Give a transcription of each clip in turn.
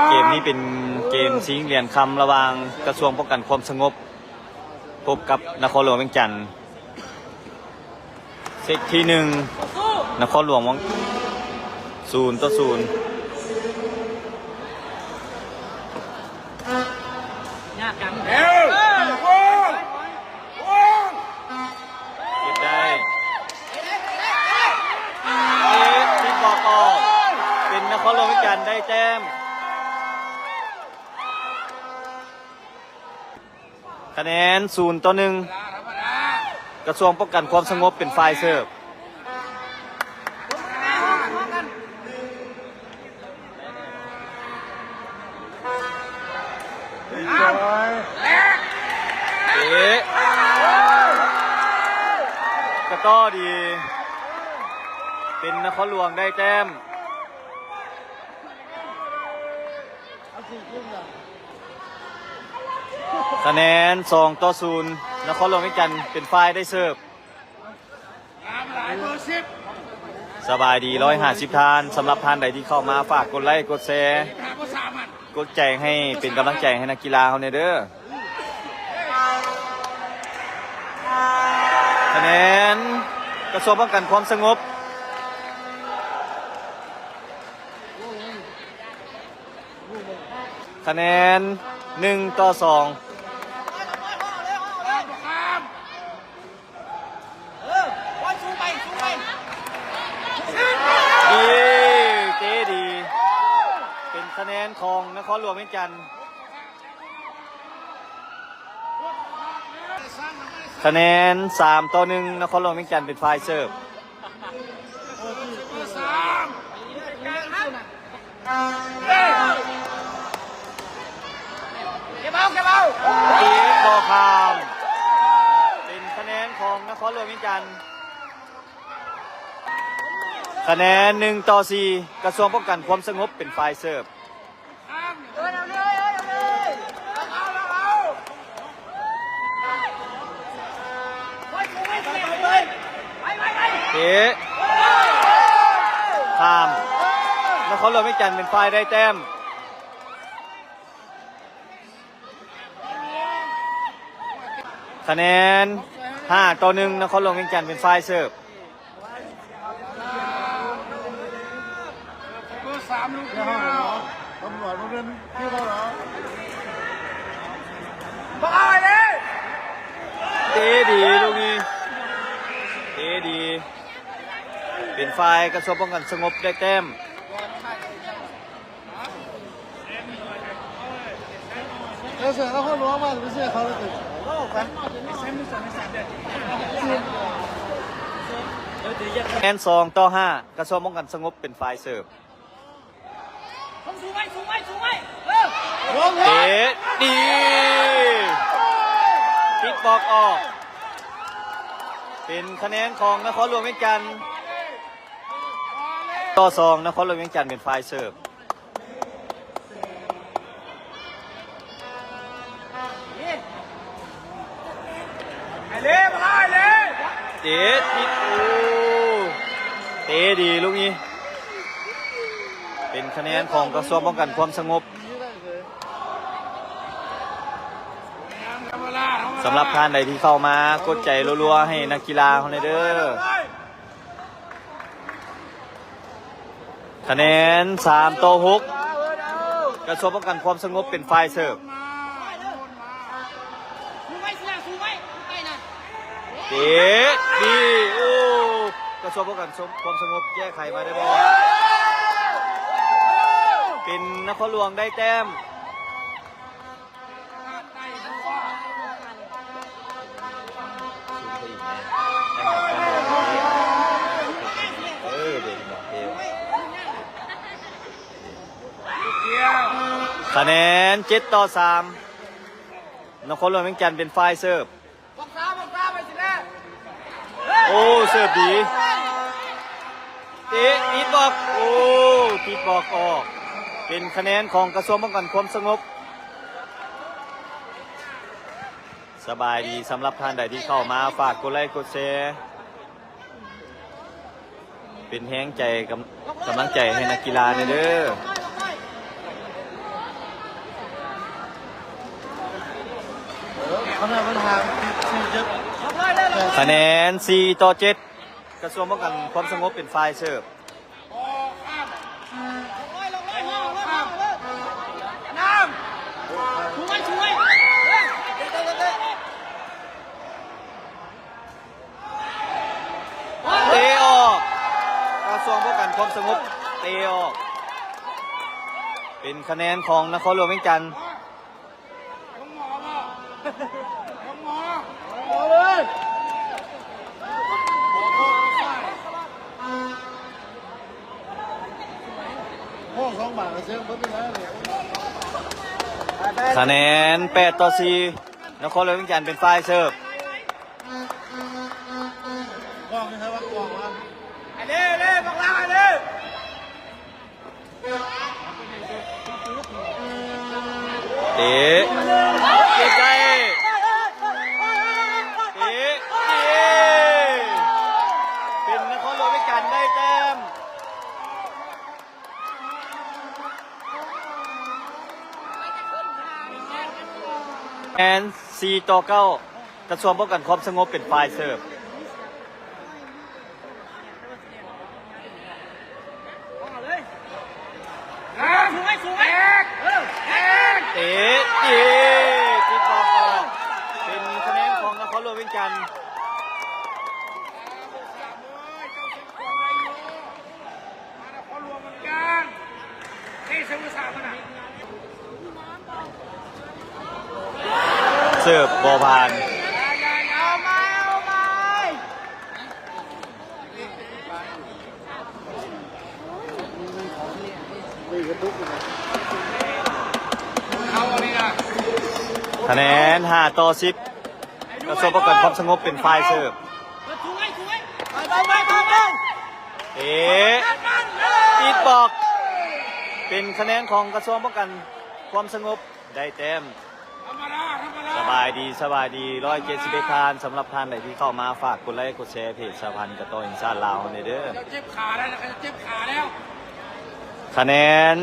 ເກມນີ້ເປັນເກມຊິງຫຼຽນຄຳລະຫວ່າງກະຊວງປ້ອງກັນຄວາມສະຫງົບ ພົບກັບນະຄອນຫຼວງວຽງຈັນ. ເຊດທີໜຶ່ງ ນະຄອນຫຼວງວຽງ ສູນຕໍ່ສູນ. ຍາກຈັງ ເກັບໄດ້ ເອະ ຕິດບລັອກອອກ ເປັນນະຄອນຫຼວງວຽງຈັນໄດ້ແຕ້ມ. ຄະແນນສູນຕໍ່ໜຶ່ງ ກະຊວງປ້ອງກັນຄວາມສະຫງົບເປັນຝ່າຍເສີບ. ເຕະ ກະຕໍ່ດີ ເປັນນະຄອນຫຼວງໄດ້ແຕ້ມ. ຄະແນນສອງຕໍ່ສູນ ນະຄອນຫຼວງວຽງຈັນເປັນຝ່າຍໄດ້ເສີບ. ສະບາຍດີ ຮ້ອຍຫ້າສິບທ່ານ, ສຳລັບທ່ານໃດທີ່ເຂົ້າມາ ຝາກກົດໄລ ກົດແຊ ກົດໃຈໃຫ້ເປັນກຳລັງໃຈໃຫ້ນັກກິລາເຮົາແດ່ເດີ້. ຄະແນນກະຊວງປ້ອງກັນຄວາມສະຫງົບ ຄະແນນໜຶ່ງຕໍ່ສອງ. ດີ ເຕະດີ ເປັນຄະແນນຂອງນະຄອນຫຼວງວຽງຈັນ. ຄະແນນສາມຕໍ່ໜຶ່ງ ນະຄອນຫຼວງວຽງຈັນເປັນຝ່າຍເສີບ. ເກັບເອົາ ເກັບເອົາ ເຕະບໍ່ຂ້າມ ເປັນຄະແນນຂອງນະຄອນຫຼວງວຽງຈັນ. ຄະແນນໜຶ່ງຕໍ່ສີ່ ກະຊວງປ້ອງກັນຄວາມສະຫງົບເປັນຝ່າຍເສີບ. ເຕະຂ້າມ ນະຄອນຫຼວງວຽງຈັນເປັນຝ່າຍໄດ້ແຕ້ມ. ຄະແນນຫ້າຕໍ່ໜຶ່ງ ນະຄອນຫຼວງວຽງຈັນເປັນຝ່າຍເສີບ. ເບີສາມ ລູກນີ້ ຕຳຫຼວດມາເປັນທີ່ເຂົາເນາະ. ເຕະດີລູກນີ້ ເຕະດີ ເປັນຝ່າຍກະຊວງປ້ອງກັນສະຫງົບໄດ້ແຕ້ມ. ຄະແນນສອງຕໍ່ຫ້າ ກະຊວງປ້ອງກັນສະຫງົບເປັນຝ່າຍເສີບ. ເຕະດີ ຕິດບລັອກອອກ ເປັນຄະແນນຂອງນະຄອນຫຼວງວຽງຈັນ ຕໍ່ສອງ ນະຄອນຫຼວງວຽງຈັນເປັນຝ່າຍເສີບ. ເຕະຕິດ ໂອ້ ເຕະດີລູກນີ້ ເປັນຄະແນນຂອງກະຊວງປ້ອງກັນຄວາມສະຫງົບ. ສຳລັບທ່ານໃດທີ່ເຂົ້າມາ ກົດໃຈລັວໆໃຫ້ນັກກິລາເຮົາແດ່ເດີ້. ຄະແນນສາມຕໍ່ຫົກ ກະຊວງປ້ອງກັນຄວາມສະຫງົບເປັນຝ່າຍເສີບ. ເຕະດີ ໂອ້ ກະຊວງປ້ອງກັນຄວາມສະຫງົບແກ້ໄຂມາໄດ້ບໍ່? ເປັນນະຄອນຫຼວງໄດ້ແຕ້ມ. ຄະແນນເຈັດຕໍ່ສາມ ນະຄອນຫຼວງວຽງຈັນເປັນຝ່າຍເສີບ. ໂອ້ ເສີບດີ ເຕະຕິດບລັອກ ໂອ້ ຕິດບລັອກອອກ ເປັນຄະແນນຂອງກະຊວງປ້ອງກັນຄວາມສະຫງົບ. ສະບາຍດີ ສຳລັບທ່ານໃດທີ່ເຂົ້າມາ ຝາກກົດໄລກົດແຊ. ເປັນແຮງໃຈ ກຳ ກຳລັງໃຈໃຫ້ນັກກິລາແດ່ເດີ. ຄະແນນ ສີ່ຕໍ່ເຈັດ ກະຊວງປ້ອງກັນຄວາມສະຫງົບເປັນຝ່າຍເສີບ. ເຕະອອກ ກະຊວງປ້ອງກັນຄວາມສະຫງົບເຕະອອກ ເປັນຄະແນນຂອງນະຄອນຫຼວງວຽງຈັນ. ຄະແນນ ແປດຕໍ່ສີ່ ນະຄອນຫຼວງວຽງຈັນເປັນຝ່າຍເສີບ. ເຕະ ເຕະໄກ ເຕະ ເຕະ ເປັນນະຄອນຫຼວງວຽງຈັນໄດ້ແຕ້ມ. ແອນ ສີ່ຕໍ່ເກົ້າ ກະຊວງປ້ອງກັນຄວາມສະຫງົບເປັນຝ່າຍເສີບ. ເຕະ ເຕະ ຕິດບອກອອກ ເປັນຄະແນນຂອງນະຄອນຫຼວງວຽງຈັນ. ເສີບບໍ່ຜ່ານ. ຄະແນນ ຫ້າຕໍ່ສິບ ກະຊວງປ້ອງກັນຄວາມສະຫງົບເປັນຝ່າຍເສີບ. ເຕະ ຕິດບອກ ເປັນຄະແນນຂອງກະຊວງປ້ອງກັນຄວາມສະຫງົບໄດ້ແຕ້ມ. ສະບາຍດີ ສະບາຍດີ ຮ້ອຍເຈັດສິບເອັດທ່ານ. ສຳລັບທ່ານໃດທີ່ເຂົ້າມາ ຝາກກົດໄລກົດແຊເພຈສະຫະພັນກະຕໍແຫ່ງຊາດລາວເຮົາແດ່ເດີ. ເຈັບຂາແລ້ວ ເຈັບຂາແລ້ວ. ຄະແນນ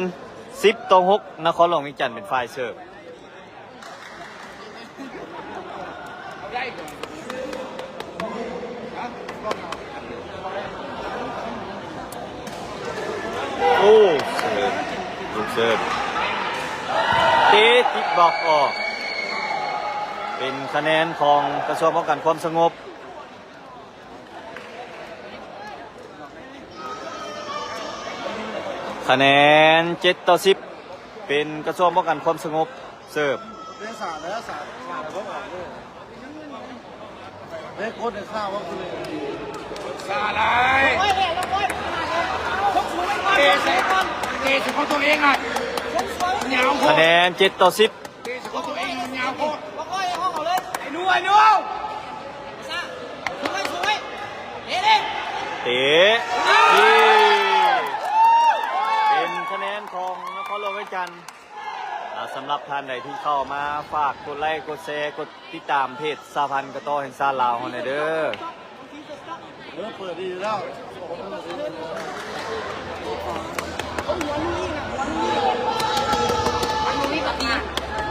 ສິບຕໍ່ຫົກ ນະຄອນຫຼວງວຽງຈັນເປັນຝ່າຍເສີບ. ໂອ້ ເສີບ ລູກເສີບ ເຕະ ຕິດບອກອອກ ເປັນຄະແນນຂອງກະຊວງປ້ອງກັນຄວາມສະຫງົບ. ຄະແນນ ເຈັດຕໍ່ສິບ ເປັນກະຊວງປ້ອງກັນຄວາມສະຫງົບເສີບ. ຄະແນນ ເຈັດຕໍ່ສິບ. ເຕະ ເປັນຄະແນນຂອງນະຄອນຫຼວງວຽງຈັນ. ອ່າ ສຳລັບທ່ານໃດທີ່ເຂົ້າມາ ຝາກກົດໄລ ກົດແຊ ກົດຕິດຕາມເພຈສະຫະພັນກະຕໍແຫ່ງຊາດລາວເຮົາແດ່ເດີ. ເອີ ເປີດດີຢູ່ແລ້ວ.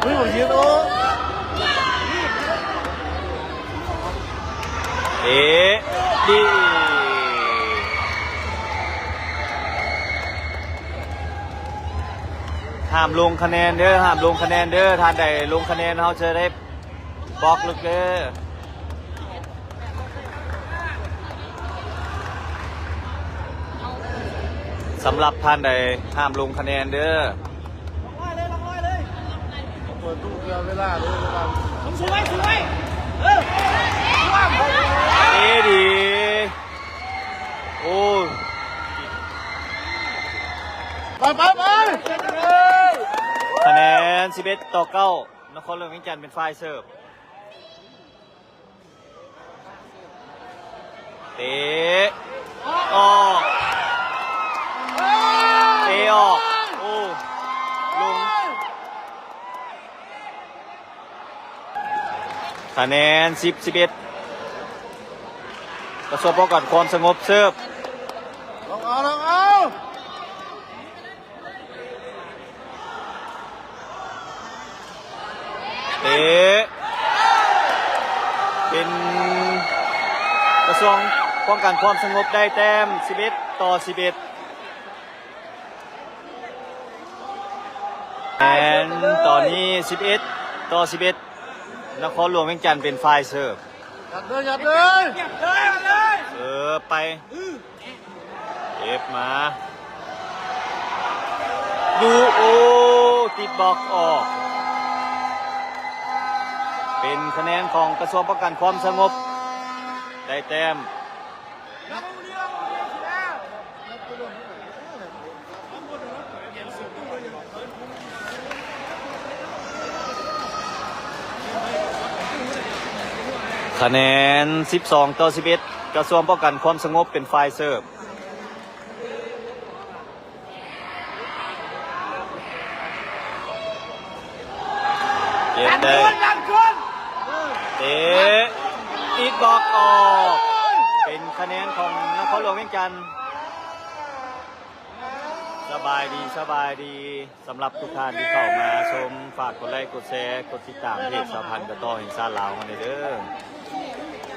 ເອີ ເອີ ດີ ຫ້າມລົງຄະແນນເດີ ຫ້າມລົງຄະແນນເດີ. ທ່ານໃດລົງຄະແນນ ເຮົາຈະໄດ້ບລັອກເລີຍເດີ. ສຳລັບທ່ານໃດຫ້າມລົງຄະແນນເດີ. ເອີດີ ໂອ້ ໄປ ໄປ ໄປ. ຄະແນນ ສິບເອັດຕໍ່ເກົ້າ ນະຄອນຫຼວງວຽງຈັນເປັນຝ່າຍເສີບ. ເຕະອອກ ເຕະອອກ ໂອ້ ລົງ. ຄະແນນ ສິບ ສິບເອັດ ກະຊວງປ້ອງກັນຄວາມສະຫງົບເສີບ. ເຕະ ເປັນກະຊວງປ້ອງກັນຄວາມສະຫງົບໄດ້ແຕ້ມ ສິບເອັດຕໍ່ສິບເອັດ. ແລະຕອນນີ້ ສິບເອັດຕໍ່ສິບເອັດ ນະຄອນຫຼວງວຽງຈັນເປັນຝ່າຍເສີບ. ຍັດເລີຍ ຍັດເລີຍ ເສີບໄປ ເກັບມາ ດູໂອ ຕິດບລັອກອອກ. ເປັນຄະແນນຂອງກະຊວງປ້ອງກັນຄວາມສະຫງົບ ໄດ້ແຕ້ມ. ຄະແນນ ສິບສອງຕໍ່ສິບເອັດ ກະຊວງປ້ອງກັນຄວາມສະຫງົບເປັນຝ່າຍເສີບ. ເກັບໄດ້ ເຕະ ຕິດບລັອກອອກ. ເປັນຄະແນນຂອງນະຄອນຫຼວງວຽງຈັນ. ສະບາຍດີ ສະບາຍດີ ສຳລັບທຸກທ່ານທີ່ເຂົ້າມາຊົມ ຝາກກົດໄລ ກົດແຊ ກົດຕິດຕາມເພຈສະຫະພັນກະຕໍ້ແຫ່ງຊາດລາວເຮົາແດ່ເດີ.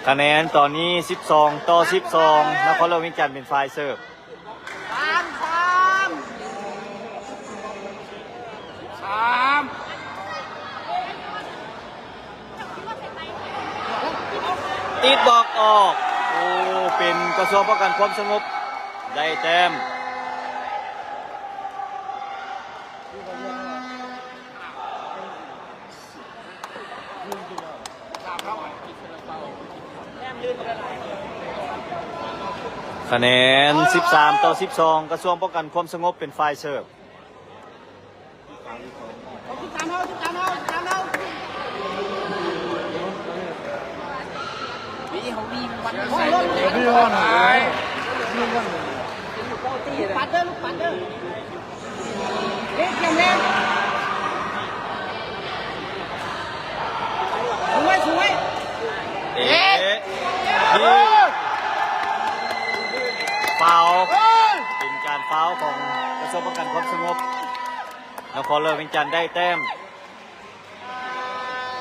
ຄະແນນຕອນນີ້ ສິບສອງຕໍ່ສິບສອງ ນະຄອນຫຼວງວຽງຈັນເປັນຝ່າຍເສີບ. ສາມ ສາມ ຕິດບລັອກອອກ. ໂອ້ ເປັນກະຊວງປ້ອງກັນຄວາມສະຫງົບ ໄດ້ແຕ້ມ. ຄະແນນ ສິບສາມຕໍ່ສິບສອງ ກະຊວງປ້ອງກັນຄວາມສະຫງົບເປັນຝ່າຍເສີບ. ປັດເດີ ລູກປັດເດີ. ເຕະ ສວຍ ສວຍ ເຕະ ຟາວ ເປັນການຟາວຂອງກະຊວງປ້ອງກັນຄວາມສະຫງົບ ນະຄອນຫຼວງວຽງຈັນໄດ້ແຕ້ມ.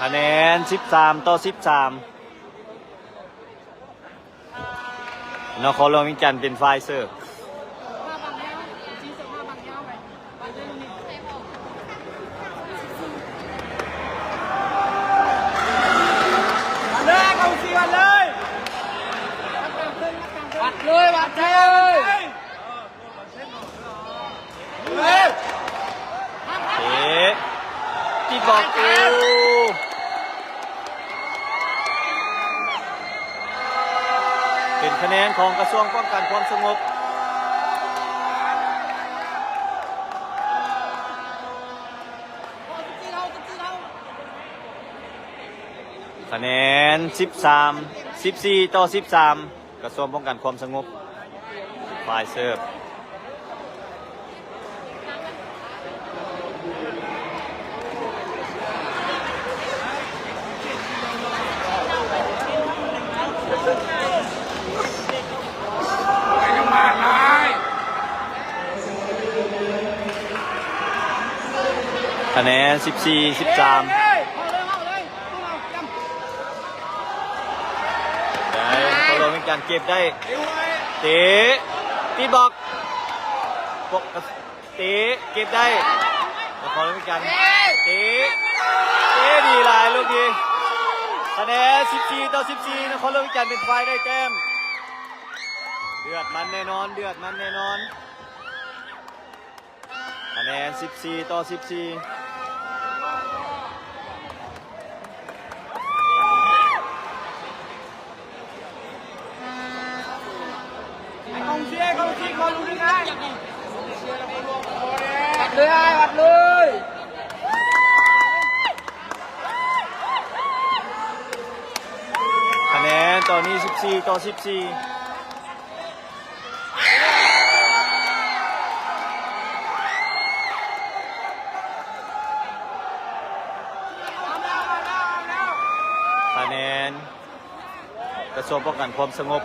ຄະແນນ ສິບສາມຕໍ່ສິບສາມ. ນະຄອນຫຼວງວຽງຈັນເປັນຝ່າຍເສີບ. ວັດເລີຍ ວັດເລີຍ. ເຕະ ຕິດບລັອກ. ໂອ້ ເປັນຄະແນນຂອງກະຊວງປ້ອງກັນຄວາມສະຫງົບ. ຄະແນນ ສິບສາມ ສິບສີ່ຕໍ່ສິບສາມ. ກະຊວງປ້ອງກັນຄວາມສະຫງົບ ຝ່າຍເສີບ. ຄະແນນ ສິບສີ່ ສິບສາມ. ໄດ້ ນະຄອນຫຼວງວຽງຈັນເກັບໄດ້ ເຕະ ຕິດບລັອກ ເຕະ ເກັບໄດ້ ນະຄອນຫຼວງວຽງຈັນ ເຕະ ເຕະດີຫຼາຍລູກນີ້. ຄະແນນ ສິບສີ່ຕໍ່ສິບສີ່ ນະຄອນຫຼວງວຽງຈັນເປັນຝ່າຍໄດ້ແຕ້ມ. ເດືອດມັນແນ່ນອນ ເດືອດມັນແນ່ນອນ. ຄະແນນ ສິບສີ່ຕໍ່ສິບສີ່. ກອງເຊຍ ກອງເຊຍ ກອງເຊຍ ວັດເລີຍ ວັດເລີຍ. ຄະແນນຕອນນີ້ ສິບສີ່ຕໍ່ສິບສີ່. ຄະແນນກະຊວງປ້ອງກັນຄວາມສະຫງົບ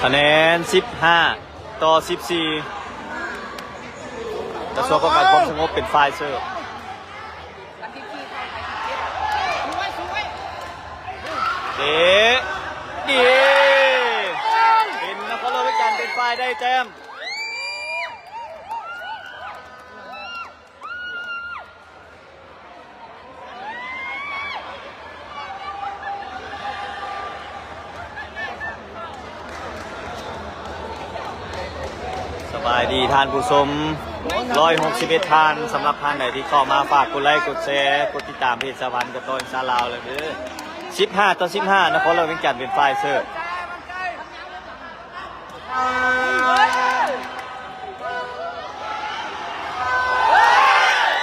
ຄະແນນ ສິບຫ້າ ຕໍ່ສິບສີ່ ກະຊວງປ້ອງກັນຄວາມສະຫງົບເປັນຝ່າຍເສີບ. ເຕະ ດີ ເປັນນະຄອນຫຼວງວຽງຈັນເປັນຝ່າຍໄດ້ແຕ້ມ. ສະບາຍດີທ່ານຜູ້ຊົມ ຮ້ອຍຫົກສິບເອັດ ທ່ານ. ສຳລັບທ່ານໃດທີ່ເຂົ້າມາ ຝາກກົດໄລ ກົດແຊ ກົດຕິດຕາມເພຈສະຫະພັນກະຕ້ອຍຊາວລາວແລ້ວເດີ. ສິບຫ້າຕໍ່ສິບຫ້າ ນະຄອນຫຼວງວຽງຈັນເປັນຝ່າຍເສີບ.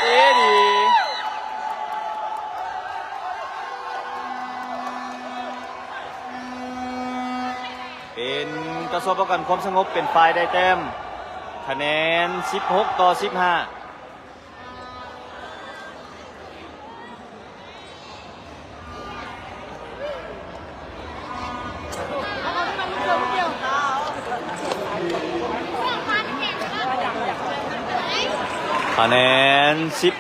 ເຕະດີ ເປັນກະຊວງປ້ອງກັນຄວາມສະຫງົບເປັນຝ່າຍໄດ້ແຕ້ມ. ຄະແນນ ສິບຫົກຕໍ່ສິບຫ້າ. ຄະແນນ ສິບ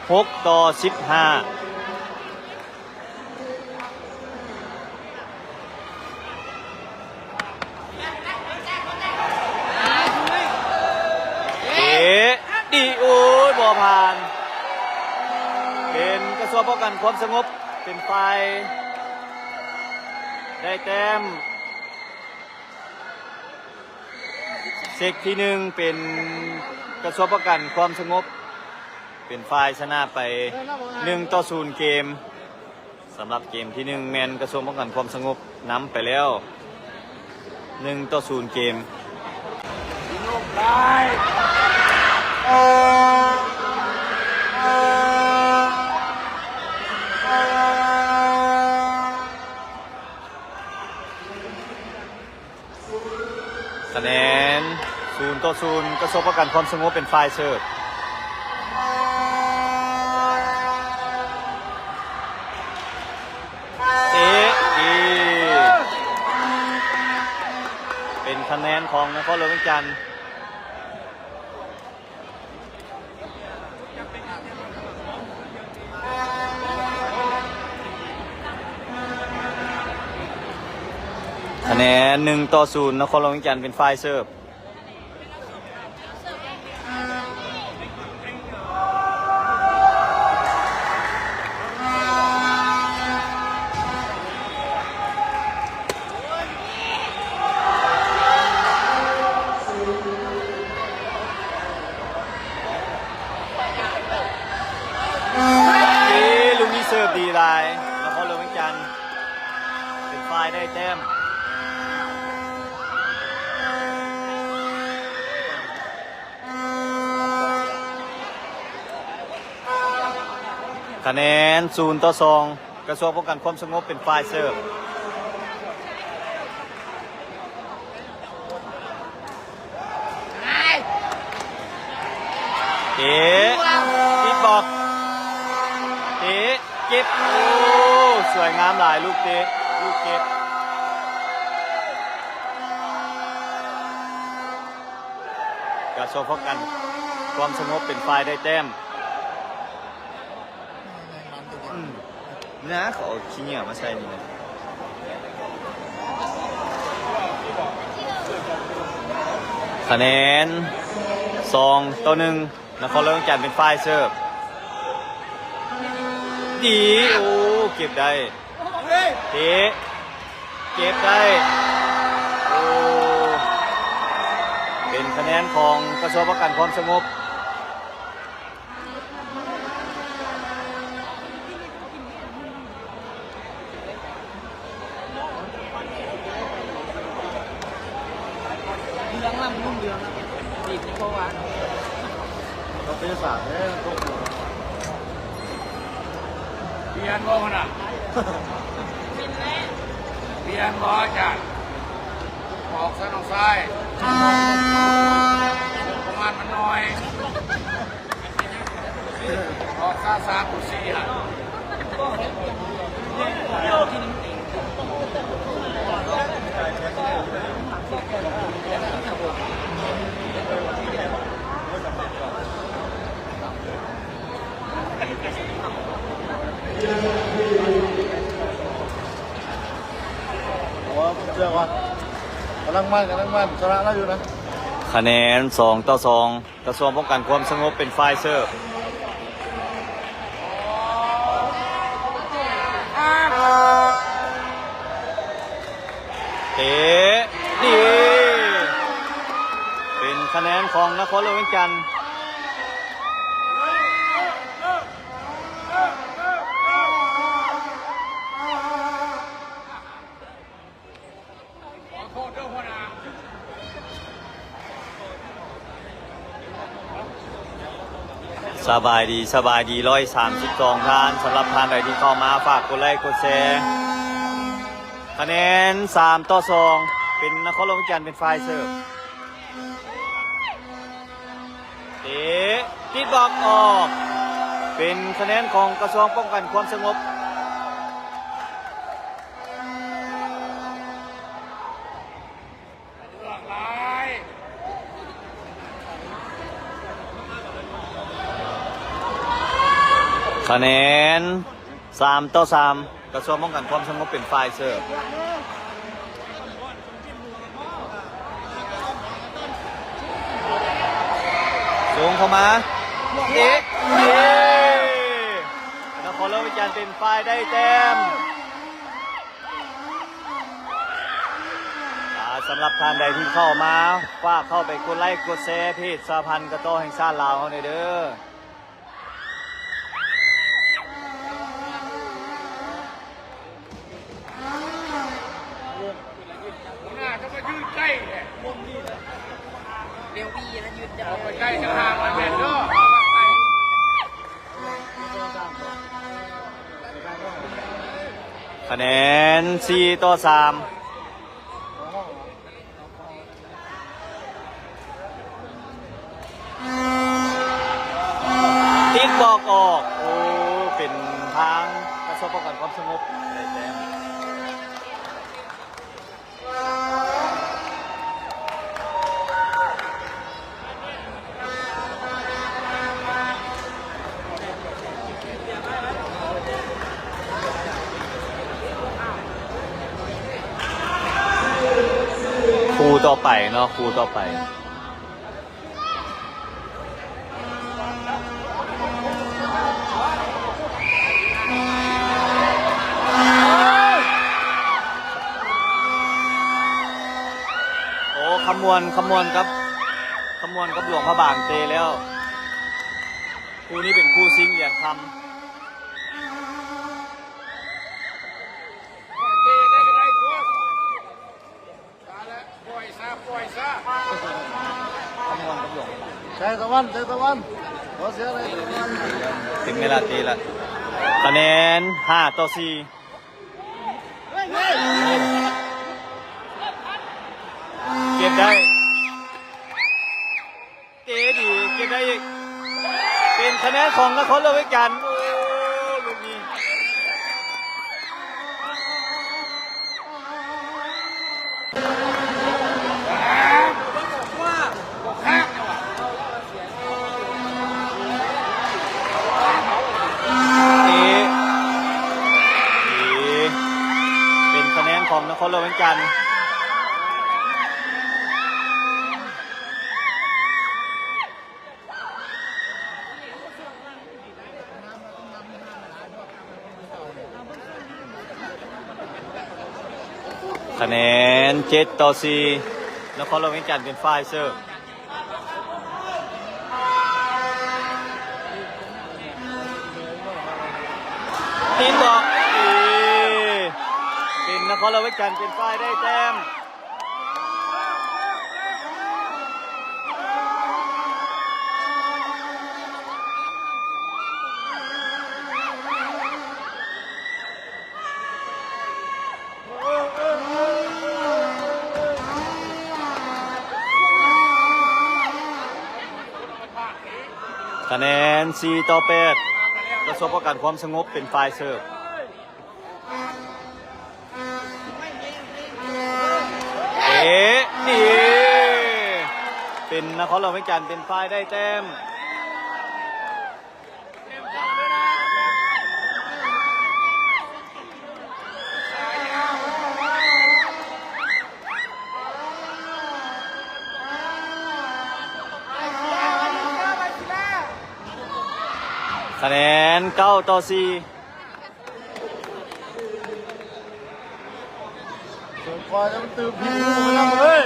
ຫົກຕໍ່ສິບຫ້າ. ເຕະ ດີ ໂອ້ຍ ບໍ່ຜ່ານ. ເປັນກະຊວງປ້ອງກັນຄວາມສະຫງົບ ເປັນຝ່າຍໄດ້ແຕ້ມ. ເຊັດທີໜຶ່ງ ເປັນກະຊວງປ້ອງກັນຄວາມສະຫງົບ ເປັນຝ່າຍຊະນະໄປ ໜຶ່ງຕໍ່ສູນ ເກມ. ສຳລັບເກມທີໜຶ່ງ ແມ່ນກະຊວງປ້ອງກັນຄວາມສະຫງົບນຳໄປແລ້ວ ໜຶ່ງຕໍ່ສູນ ເກມ. ຄະແນນ ສູນຕໍ່ສູນ ກະຊວງປ້ອງກັນຄວາມສະຫງົບເປັນຝ່າຍເສີບ. ເຕະ ເປັນຄະແນນຂອງນະຄອນຫຼວງວຽງຈັນ. ຄະແນນ ໜຶ່ງຕໍ່ສູນ ນະຄອນຫຼວງວຽງຈັນເປັນຝ່າຍເສີບ. ເອີ ລູກນີ້ເສີບດີຫຼາຍ ນະຄອນຫຼວງວຽງຈັນເປັນຝ່າຍໄດ້ແຕ້ມ. ຄະແນນ ສູນຕໍ່ສອງ ກະຊວງປ້ອງກັນຄວາມສະຫງົບເປັນຝ່າຍເສີບ. ເຕະ ຕິດບລັອກ ເຕະ ເກັບ ໂອ້ ສວຍງາມຫຼາຍ ລູກເຕະ ລູກເກັບ. ກະຊວງປ້ອງກັນຄວາມສະຫງົບເປັນຝ່າຍໄດ້ແຕ້ມ. ອືມ ນະ ເຂົາເອົາຂີ້ເຫຍື້ອມາໃສ່ນີ້ນະ. ຄະແນນ ສອງຕໍ່ໜຶ່ງ ນະຄອນຫຼວງວຽງຈັນເປັນຝ່າຍເສີບ. ດີ ໂອ້ ເກັບໄດ້. ເຕະ ເກັບໄດ້. ໂອ້ ເປັນຄະແນນຂອງກະຊວງປ້ອງກັນຄວາມສະຫງົບ. ເຫຼືອງລຳລຸ້ນເຫຼືອງ ດີດໃນເພາະວ່າ ເຮົາເປັນສາດເດ້. ປ່ຽນບໍ່ຫັ້ນນະ? ປ່ຽນບໍ່ອາຈານ? ອອກຊະນ້ອງຊາຍ ປະມານມັນໜ້ອຍ. ອອກຊະສາມ ສີ່ ຫ້າ. ເ ເຊື່ອວ່າກຳລັງມາ ກຳລັງມາ ຊະນະລາວຢູ່ນະ. ຄະແນນສອງຕໍ່ສອງ ກະຊວງປ້ອງກັນຄວາມສະຫງົບເປັນຝ່າຍເສີບ. ເຕະ ດີ ເປັນຄະແນນຂອງນະຄອນຫຼວງວຽງຈັນ. ສະບາຍດີ ສະບາຍດີ ຮ້ອຍສາມສິບສອງທ່ານ. ສຳລັບທ່ານໃດທີ່ເຂົ້າມາ ຝາກກົດໄລກົດແຊ. ຄະແນນສາມຕໍ່ສອງ ເປັນນະຄອນຫຼວງວຽງຈັນເປັນຝ່າຍເສີບ. ເຕະ ຕິດບລັອກອອກ ເປັນຄະແນນຂອງກະຊວງປ້ອງກັນຄວາມສະຫງົບ. ຄະແນນສາມຕໍ່ສາມ ກະຊວງປ້ອງກັນຄວາມສະຫງົບເປັນຝ່າຍເສີບ. ສົ່ງເຂົ້າມາ ເຕະ ເຢ້ ນະຄອນຫຼວງວຽງຈັນເປັນຝ່າຍໄດ້ແຕ້ມ. ອ່າ ສຳລັບທ່ານໃດທີ່ເຂົ້າມາ ຝາກເຂົ້າໄປກົດໄລກົດແຊເພຈສະຫະພັນກະຕໍ້ແຫ່ງຊາດລາວເຮົາແດ່ເດີ. ຫົວໜ້າຈະມາຢືນໃກ້ແທ້ ແນວວີນະຢືນຈັບ ເອົາໄປໃກ້ຈະຫ່າງມັນແມ່ນເດີ. ຄະແນນສີ່ຕໍ່ສາມ. ຕິດບລັອກອອກ. ໂອ້ ເປັນທາງກະຊວງປ້ອງກັນຄວາມສະຫງົບໄດ້ແຕ້ມ. ຄູ່ຕໍ່ໄປເນາະ ຄູ່ຕໍ່ໄປ. ໂອ້ ຄຳມ່ວນ ຄຳມ່ວນກັບ ຄຳມ່ວນກັບຫຼວງພະບາງເຕະແລ້ວ. ຄູ່ນີ້ເປັນຄູ່ຊິງຫຼຽນຄຳ. ປ່ອຍຊະ ປ່ອຍຊະ. ໄຊຕະວັນ ໄຊຕະວັນ ຂໍເສຍໄຊຕະວັນ. ເປັນເວລາຕີລະ ຄະແນນຫ້າຕໍ່ສີ່. ເກັບໄດ້. ເຕະດີ ເກັບໄດ້ອີກ ເປັນຄະແນນຂອງນະຄອນຫຼວງວຽງຈັນ. ໂອ້ ລູກນີ້ ເຕະດີ ເປັນຄະແນນຂອງນະຄອນຫຼວງວຽງຈັນ. ຄະແນນເຈັດຕໍ່ສີ່ ນະຄອນຫຼວງວຽງຈັນເປັນຝ່າຍເສີບ. ຕີບອກ ເປັນນະຄອນຫຼວງວຽງຈັນເປັນຝ່າຍໄດ້ແຕ້ມ. ຄະແນນສີ່ຕໍ່ແປດ ກະຊວງປ້ອງກັນຄວາມສະຫງົບເປັນຝ່າຍເສີບ. ເຕະດີ ເປັນນະຄອນຫຼວງວຽງຈັນເປັນຝ່າຍໄດ້ແຕ້ມ. ເຕ ຄະແນນເກົ້າຕໍ່ສີ່. ເສີມຄວາມຈະຕື່ມຜິດຜູ້ໄປແລ້ວເວີຍ.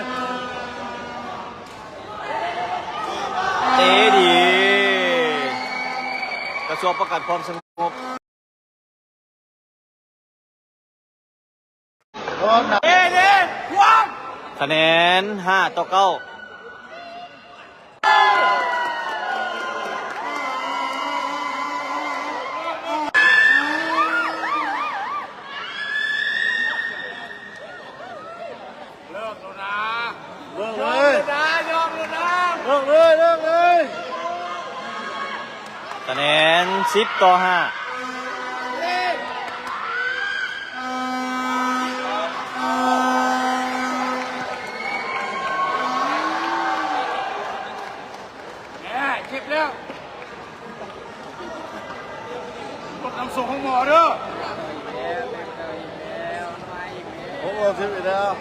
ເຕະດີ ກະຊວງປ້ອງກັນຄວາມສະຫງົບ. ຄະແນນຫ້າຕໍ່ເກົ້າ. ເລີກແລ້ວນະ ເລີກເລີຍ ຍອມແລ້ວນະ ເລີກເລີຍ ເລີກເລີຍ. ຄະແນນສິບຕໍ່ຫ້າ. ແມ່ ເຈັບແລ້ວ ລົດນຳສົ່ງໂຮງໝໍເດີ້. ໂອ້ ເຈັບອີກແລ້ວ.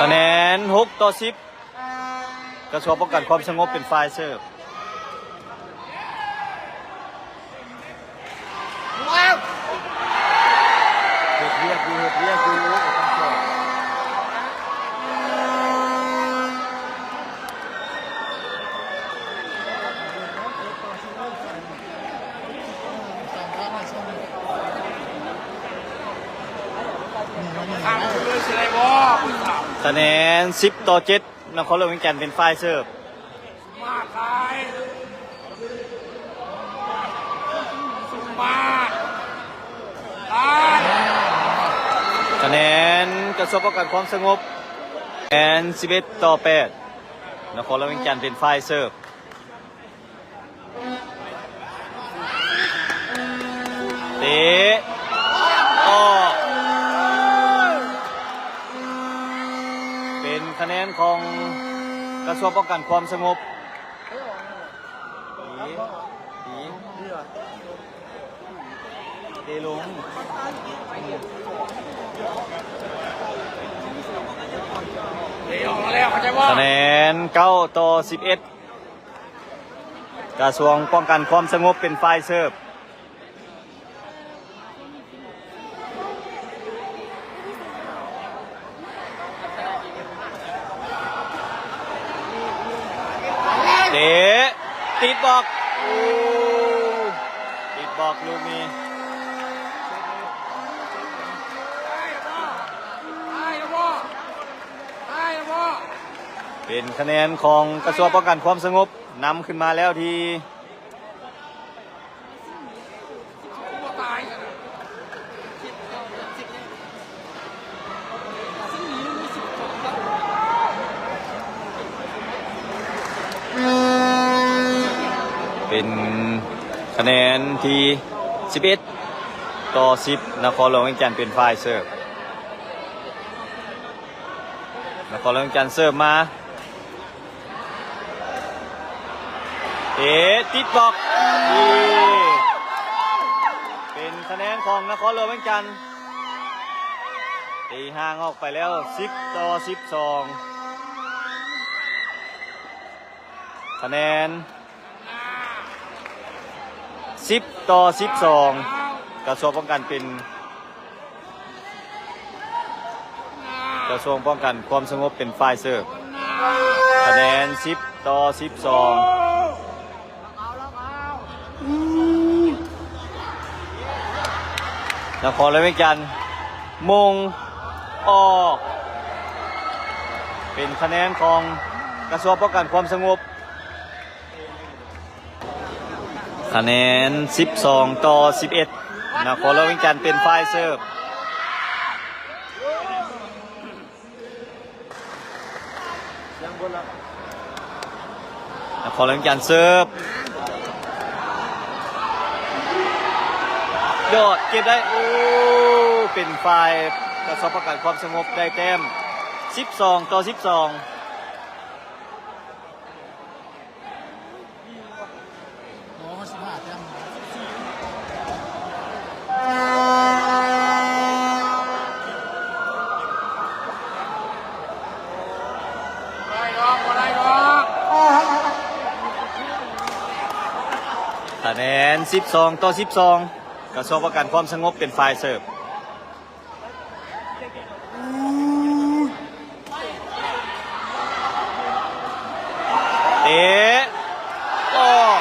ຄະແນນຫົກຕໍ່ສິບ. ກະຊວງປ້ອງກັນຄວາມສະຫງົບເປັນຝ່າຍເສີບ. ເຮັດວຽກຢູ່ ເຮັດວຽກຢູ່. ຄະແນນສິບຕໍ່ເຈັດ. ນະຄອນຫຼວງວຽງຈັນເປັນຝ່າຍເສີບ. ຄະແນນກະຊວງປ້ອງກັນຄວາມສະຫງົບ. ຄະແນນສິບເອັດຕໍ່ແປດ. ນະຄອນຫຼວງວຽງຈັນເປັນຝ່າຍເສີບ. ເຕະອອກ. ເປັນຄະແນນຂອງກະຊວງປ້ອງກັນຄວາມສະຫງົບ. ດີ ດີ ເຕະລົງ. ຄະແນນເກົ້າຕໍ່ສິບເອັດ. ກະຊວງປ້ອງກັນຄວາມສະຫງົບເປັນຝ່າຍເສີບ. ເຕະ ຕິດບລັອກ. ໂອ້ ຕິດບລັອກລູກນີ້. ເປັນຄະແນນຂອງກະຊວງປ້ອງກັນຄວາມສະຫງົບ ນຳຂຶ້ນມາແລ້ວທີ່ ເປັນຄະແນນທີ່ສິບເອັດຕໍ່ສິບ. ນະຄອນຫຼວງວຽງຈັນເປັນຝ່າຍເສີບ. ນະຄອນຫຼວງວຽງຈັນເສີບມາ. ເຕະ ຕິດບລັອກ. ດີ ເປັນຄະແນນຂອງນະຄອນຫຼວງວຽງຈັນ. ຕີຫ່າງອອກໄປແລ້ວ ສິບຕໍ່ສິບສອງ. ຄະແນນສິບຕໍ່ສິບສອງ. ກະຊວງປ້ອງກັນເປັນ ກະຊວງປ້ອງກັນຄວາມສະຫງົບເປັນຝ່າຍເສີບ. ຄະແນນສິບຕໍ່ສິບສອງ. ນະຄອນຫຼວງວຽງຈັນ ໂມງອອກ. ເປັນຄະແນນຂອງກະຊວງປ້ອງກັນຄວາມສະຫງົບ. ຄະແນນສິບສອງຕໍ່ສິບເອັດ. ນະຄອນຫຼວງວຽງຈັນເປັນຝ່າຍເສີບ. ນະຄອນຫຼວງວຽງຈັນເສີບ. ຍອດ ເກັບໄດ້. ໂອ້ ເປັນຝ່າຍກະຊວງປ້ອງກັນຄວາມສະຫງົບໄດ້ແຕ້ມ ສິບສອງຕໍ່ສິບສອງ. ໂອ້ ສິບຫ້າແຕ້ມ. ຄະແນນສິບສອງຕໍ່ສິບສອງ ກະຊວງປ້ອງກັນຄວາມສະຫງົບເປັນຝ່າຍເສີບ. ເຕະ ອອກ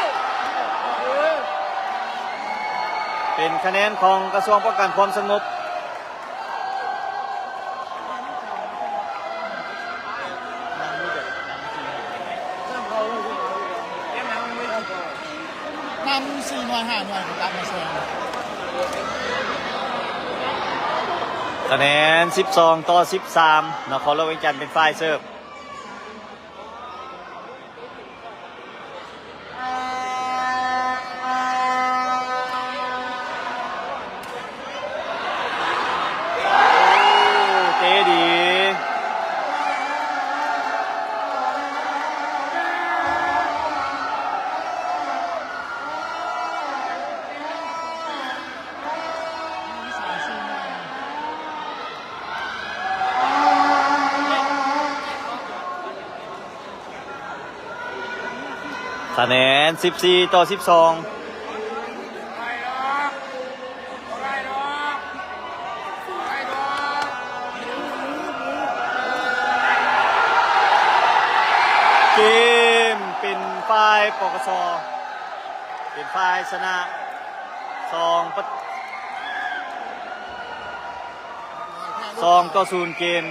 ເປັນຄະແນນຂອງກະຊວງປ້ອງກັນຄວາມສະຫງົບ. ນຳສີ່ໜ່ວຍຫ້າໜ່ວຍກໍກັບມາແຊງ. ຄະແນນສິບສອງຕໍ່ສິບສາມ ນະຄອນຫຼວງວຽງຈັນເປັນຝ່າຍເສີບ. ເຕະດີ. ຄະແນນສິບສີ່ຕໍ່ສິບສອງ. ເກມເປັນຝ່າຍ ປກສ ເປັນຝ່າຍຊະນະ ສອງປະ ສອງຕໍ່ສູນເກມ.